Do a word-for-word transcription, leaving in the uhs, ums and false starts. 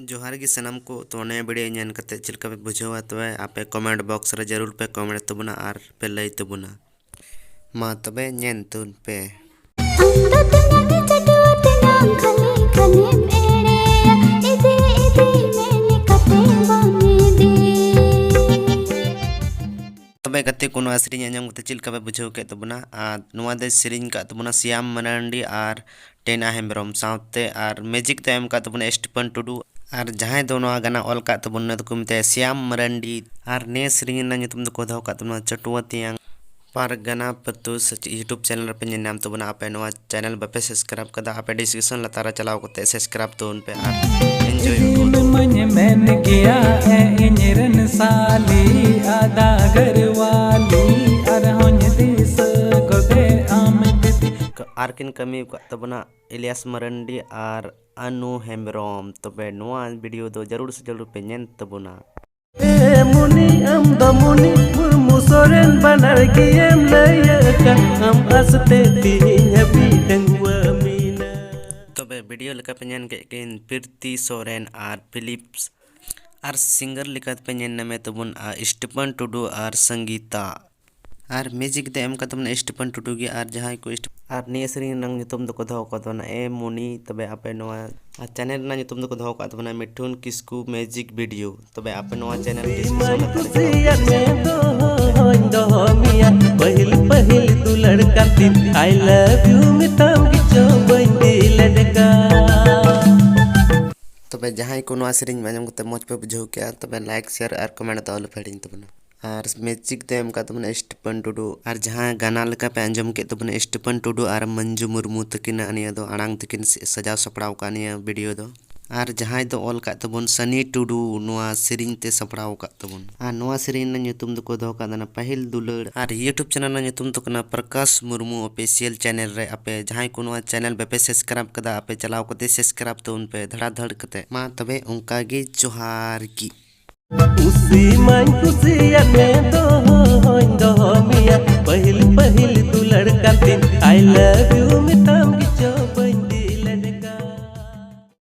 ᱡᱚᱦᱟᱨ ᱜᱮ ᱥᱟᱱᱟᱢ ᱠᱚ᱾ ᱛᱚ ᱱᱤᱭᱟᱹ video ᱧᱮᱞ ᱠᱟᱛᱮ ᱪᱮᱫ ᱞᱮᱠᱟ ᱯᱮ ᱵᱩᱡᱷᱟᱹᱣᱟ? ᱛᱚᱵᱮ ᱟᱯᱮ comment box ᱨᱮ ᱡᱟᱹᱨᱩᱲ ᱯᱮ comment ᱛᱟᱵᱚᱱᱟ ᱟᱨ ᱯᱮ ᱞᱟᱹᱭ ᱛᱟᱵᱚᱱᱟ᱾ ᱢᱟ ᱛᱚᱵᱮ ᱧᱮᱞ ᱛᱟᱵᱚᱱ ᱯᱮ᱾ ᱟᱢ ᱫᱚ ᱛᱤᱱᱟᱹᱜ ᱪᱟᱹᱴᱣᱟᱹ ᱛᱤᱱᱟᱹᱜ ᱠᱷᱟᱹᱞᱤ ᱠᱷᱟᱹᱞᱤᱢ ᱮᱲᱮᱭᱟ, ᱤᱫᱤ ᱤᱫᱤ ᱢᱮᱱ ᱠᱟᱛᱮ ᱵᱟᱢ ᱤᱫᱤ᱾ ᱛᱚᱵᱮ ᱜᱟᱛᱮ ᱠᱚ, ᱱᱚᱣᱟ ᱥᱮᱨᱮᱧ ᱟᱸᱡᱚᱢ ᱠᱟᱛᱮ ᱪᱮᱫ ᱞᱮᱠᱟ ᱯᱮ ᱵᱩᱡᱷᱟᱹᱣ ᱠᱮᱫ ᱛᱟᱵᱚᱱᱟ? ᱟᱨ ᱱᱚᱣᱟ ᱫᱚᱭ ᱥᱮᱨᱮᱧ ᱠᱟᱫ ᱛᱟᱵᱚᱱᱟ ᱥᱤᱭᱟᱢ ᱢᱟᱨᱟᱱᱰᱤ ᱟᱨ ᱴᱮᱱᱟ ᱦᱮᱢᱵᱨᱚᱢ ᱥᱟᱶᱛᱮ, ᱟᱨ music ᱫᱚ ᱮᱢ ᱠᱟᱫ ᱛᱟᱵᱚᱱᱟ ᱥᱴᱤᱯᱷᱟᱱ ᱴᱩᱰᱩ᱾ ᱟᱨ ᱡᱟᱦᱟᱸᱭ ᱫᱚ ᱱᱚᱣᱟ ᱜᱟᱱᱟ ᱚᱞ ᱠᱟᱫ ᱛᱟᱵᱚᱱᱟ, ᱩᱱᱤ ᱫᱚᱠᱚ ᱢᱮᱛᱟᱭᱟ ᱥᱤᱭᱟᱢ ᱢᱟᱨᱟᱱᱰᱤ᱾ ᱟᱨ ᱱᱤᱭᱟᱹ ᱥᱮᱨᱮᱧ ᱨᱮᱱᱟᱜ ᱧᱩᱛᱩᱢ ᱫᱚᱠᱚ ᱫᱚᱦᱚ ᱠᱟᱫ ᱛᱟᱵᱚᱱᱟ ᱪᱟᱹᱴᱩᱣᱟᱹ ᱛᱮᱭᱟᱝ᱾ ᱯᱟᱨᱜᱟᱱᱟ ᱯᱟᱹᱛᱩ ᱥᱮ YouTube channel ᱨᱮᱯᱮ ᱧᱮᱞ ᱧᱟᱢ ᱛᱟᱵᱚᱱᱟ᱾ ᱟᱯᱮ ᱱᱚᱣᱟ channel ᱵᱟᱯᱮ subscribe ᱠᱟᱫᱟ, ᱟᱯᱮ description ᱞᱟᱛᱟᱨ ᱨᱮ ᱪᱟᱞᱟᱣ ᱠᱟᱛᱮ subscribe ᱛᱟᱵᱚᱱ ᱯᱮ ᱟᱨ enjoy ᱤᱧ ᱢᱟᱧ ᱢᱮᱱ ᱜᱮᱭᱟ ᱮ ᱤᱧ ᱨᱮᱱ ᱥᱟᱞᱤ ᱟᱫᱟ ᱜᱟᱨᱣᱟᱞᱤ ᱟᱨᱦᱚᱸᱧ ᱫᱤᱥᱟᱹ ᱜᱚᱫᱮ ᱟᱢ ᱫᱤᱫᱤ᱾ ᱟᱨ ᱠᱤᱱ ᱠᱟᱹᱢᱤ ᱟᱠᱟᱫ ᱛᱟᱵᱚᱱᱟ ᱤᱞᱤᱭᱟᱥ ᱢᱟᱨᱟᱱᱰᱤ ᱟᱨ ᱟᱱᱩ ᱦᱮᱢᱵᱨᱚᱢ᱾ ᱛᱚᱵᱮ ᱱᱚᱣᱟ video ᱫᱚ ᱡᱟᱹᱨᱩᱲ ᱥᱮ ᱡᱟᱹᱨᱩᱲ ᱯᱮ ᱧᱮᱞ ᱛᱟᱵᱚᱱᱟ᱾ ᱮ ᱢᱩᱱᱤ, ᱟᱢ ᱫᱚ ᱢᱩᱱᱤ, ᱢᱩᱨᱢᱩ ᱥᱚᱨᱮᱱ ᱵᱟᱱᱟᱨ ᱜᱮᱢ ᱞᱟᱹᱭ ᱟᱠᱟᱫ᱾ ᱟᱢ ᱟᱥᱛᱮ ᱛᱮᱦᱮᱧ ᱦᱟᱹᱵᱤᱡ ᱰᱟᱺᱜᱩᱣᱟᱹ ᱢᱮᱱᱟᱜ᱾ ᱛᱚᱵᱮ video ᱞᱮᱠᱟ ᱯᱮ ᱧᱮᱞ ᱠᱮᱫ ᱠᱤᱱ ᱯᱤᱨᱛᱤ ᱥᱚᱨᱮᱱ ᱟᱨ ᱯᱷᱤᱞᱤᱯᱥ᱾ ᱟᱨ singer ᱞᱮᱠᱟ ᱯᱮ ᱧᱮᱞ ᱧᱟᱢᱮ ᱛᱟᱵᱚᱱ, ᱟ, ᱥᱴᱤᱯᱷᱟᱱ ᱴᱩᱰᱩ ᱟᱨ ᱥᱚᱝᱜᱤᱛᱟ᱾ ᱟᱨ music ᱫᱚ ᱮᱢ ᱠᱟᱫ ᱛᱟᱵᱚᱱᱟ ᱥᱴᱤᱯᱷᱟᱱ ᱴᱩᱰᱩ ᱜᱮ᱾ ᱟᱨ ᱡᱟᱦᱟᱸᱭ ᱠᱚ ᱥᱴᱤ-, ᱟᱨ ᱱᱤᱭᱟᱹ ᱥᱮᱨᱮᱧ ᱨᱮᱱᱟᱜ ᱧᱩᱛᱩᱢ ᱫᱚᱠᱚ ᱫᱚᱦᱚ ᱠᱟᱫ ᱛᱟᱵᱚᱱᱟ ᱮ ᱢᱩᱱᱤ᱾ ᱛᱚᱵᱮ ᱟᱯᱮ ᱱᱚᱣᱟ, ᱟᱨ channel ᱨᱮᱱᱟᱜ ᱧᱩᱛᱩᱢ ᱫᱚᱠᱚ ᱫᱚᱦᱚ ᱠᱟᱫ ᱛᱟᱵᱚᱱᱟ ᱢᱤᱴᱷᱩᱱ ᱠᱤᱥᱠᱩ music video᱾ ᱛᱚᱵᱮ ᱟᱯᱮ ᱱᱚᱣᱟ channel description ᱨᱮ ᱠᱩᱥᱤᱭᱟᱜ ᱢᱮ ᱫᱚᱦᱚᱧ ᱫᱚᱦᱚ ᱢᱮᱭᱟ, ᱯᱟᱹᱦᱤᱞ ᱯᱟᱹᱦᱤᱞ ᱫᱩᱞᱟᱹᱲ ᱠᱟᱛᱮ I love you ᱢᱮᱛᱟᱢ ᱜᱮᱪᱚ ᱵᱟᱹᱧ ᱫᱤᱞ ᱰᱮᱠᱟ᱾ ᱛᱚᱵᱮ ᱡᱟᱦᱟᱸᱭ ᱠᱚ ᱱᱚᱣᱟ ᱥᱮᱨᱮᱧ ᱟᱸᱡᱚᱢ ᱠᱟᱛᱮ ᱢᱚᱡᱽ ᱯᱮ ᱵᱩᱡᱷᱟᱹᱣ ᱠᱮᱜᱼᱟ, ᱛᱚᱵᱮ like, share ᱟᱨ comment ᱫᱚ ᱟᱞᱚ ᱯᱮ ᱦᱤᱲᱤᱧ ᱛᱟᱵᱚᱱᱟ᱾ ᱟᱨ music ᱫᱚ ᱮᱢ ᱠᱟᱫ ᱛᱟᱵᱚᱱᱟ ᱥᱴᱤᱯᱷᱟᱱ ᱴᱩᱰᱩ᱾ ᱟᱨ ᱡᱟᱦᱟᱸ ᱜᱟᱱᱟ ᱞᱮᱠᱟ ᱯᱮ ᱟᱸᱡᱚᱢ ᱠᱮᱫ ᱛᱟᱵᱚᱱᱟ ᱥᱴᱤᱯᱷᱟᱱ ᱴᱩᱰᱩ ᱟᱨ ᱢᱚᱧᱡᱩ ᱢᱩᱨᱢᱩ ᱛᱟᱹᱠᱤᱱᱟᱜ, ᱱᱤᱭᱟᱹ ᱫᱚ ᱟᱲᱟᱝ ᱛᱟᱹᱠᱤᱱ ᱥᱟᱡᱟᱣ ᱥᱟᱯᱲᱟᱣ ᱠᱟᱜ ᱱᱤᱭᱟᱹ video ᱫᱚ᱾ ᱟᱨ ᱡᱟᱦᱟᱸᱭ ᱫᱚ ᱚᱞ ᱠᱟᱫ ᱛᱟᱵᱚᱱ ᱥᱟᱱᱤ ᱴᱩᱰᱩ, ᱱᱚᱣᱟ ᱥᱮᱨᱮᱧ ᱛᱮ ᱥᱟᱯᱲᱟᱣ ᱠᱟᱫ ᱛᱟᱵᱚᱱ᱾ ᱟᱨ ᱱᱚᱣᱟ ᱥᱮᱨᱮᱧ ᱨᱮᱱᱟᱜ ᱧᱩᱛᱩᱢ ᱫᱚᱠᱚ ᱫᱚᱦᱚ ᱠᱟᱫᱟ ᱯᱟᱹᱦᱤᱞ ᱫᱩᱞᱟᱹᱲ᱾ ᱟᱨ YouTube channel ᱨᱮᱱᱟᱜ ᱧᱩᱛᱩᱢ ᱫᱚ ᱠᱟᱱᱟ ᱯᱨᱚᱠᱟᱥ ᱢᱩᱨᱢᱩ Official Channel ᱨᱮ᱾ ᱟᱯᱮ ᱡᱟᱦᱟᱸᱭ ᱠᱚ ᱱᱚᱣᱟ channel ᱵᱟᱯᱮ subscribe ᱠᱟᱫᱟ, ᱟᱯᱮ ᱪᱟᱞᱟᱣ ᱠᱟᱛᱮ subscribe ᱛᱟᱵᱚᱱ ᱯᱮ ᱫᱷᱟᱲᱟ ᱫᱷᱟᱲ ᱠᱟᱛᱮ᱾ ᱢᱟ ᱛᱚᱵᱮ ᱚᱱᱠᱟ ᱜᱮ, ᱡᱚᱦᱟᱨ ᱜᱮ᱾ ᱠᱩᱥᱤ ᱢᱟᱧ ᱠᱩᱥᱤᱭᱟᱫ ᱢᱮ ᱫᱚᱦᱚᱧ ᱫᱚᱦᱚ